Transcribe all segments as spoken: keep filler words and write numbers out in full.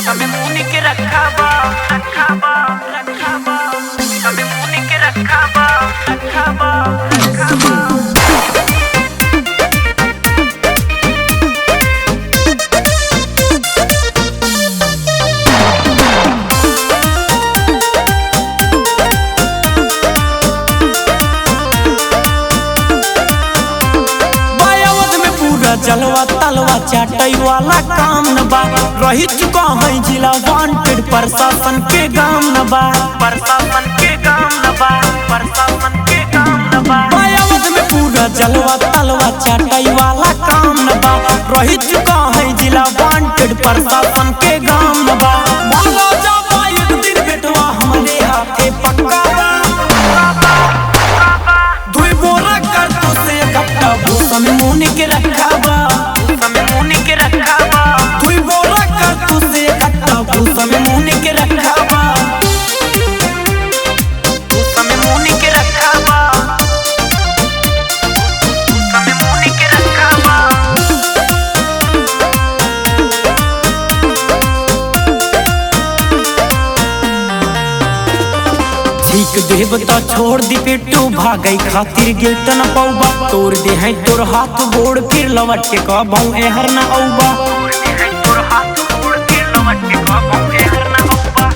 तबे मुनि के रखाबा, रखाबा, रखाबा। तबे मुनि के रखाबा, रखाबा, रखाबा। बा अवध में पूरा जलवा तलवा चाटै वाला काम न बा। रहि चुका है जिला wanted, प्रशासन के गाम न बा। प्रशासन के गाम न बा। प्रशासन के गाम न बा। बा अवध में पूरा जलवा तलवा चाटै वाला काम न बा। रहि चुका है जिला wanted, प्रशासन के गाम न बा। माला जाबा एक दिन बेटवा हमरे हाथे पक्का बा। दुई बोरा कारतूस से कट्टा भूसा में मुनि के रखाबा। भूसा में मुनि के रखाबा। दुई बोरा कारतूस से कट्टा भूसा में मुनि के रखाबा। भूसा में मुनि के रखाबा। भूसा में मुनि के रखाबा। छीक देब त छोड़ दी पिट्टू, भागै खातिर गेट न पौबा। तोड़ देहैं तोर हाथ गोड़, फिर लवट के कबहूँ एहर न औबा।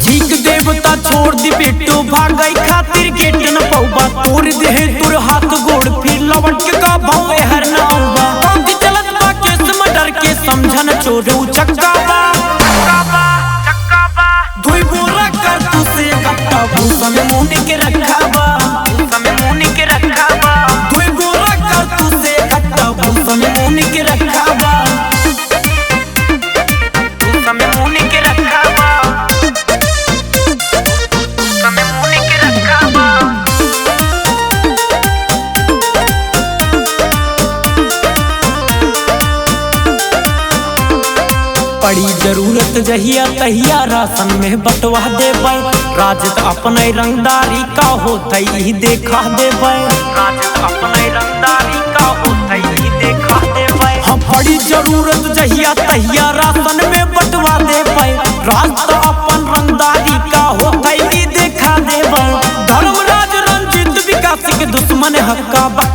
छीक देब त छोड़ दी पिट्टू, भागै खातिर गेट न पौबा। तोड़ देहैं तोर हाथ गोड़, फिर लवट के कबहूँ एहर न औबा। बात चलत बा केस मर्डर के, समझन चोर उचक्का बा। दुई बोरा कारतूस से कट्टा भूसा में मुनि के रखाबा। भूसा में मुनि के रखाबा। दुई बोरा कारतूस से कट्टा भूसा में मुनि के रखाबा। भूसा में मुनि के रखाबा। भूसा में मुनि के रखाबा। पड़ी जरूरत जहिया तहिया राशन में बँटवा देबै। राज त अपनै रंगदारी का होतै ई देखा देबै। राज त अपनै रंगदारी का होतै ई देखा देबै। हाँ, पड़ी जरूरत जहिया तहिया राशन में बँटवा देबै। राज त अपन रंगदारी का होतै ई देखा देबै। धर्मराज रंजीत विकास के दुश्मन हक्का बा।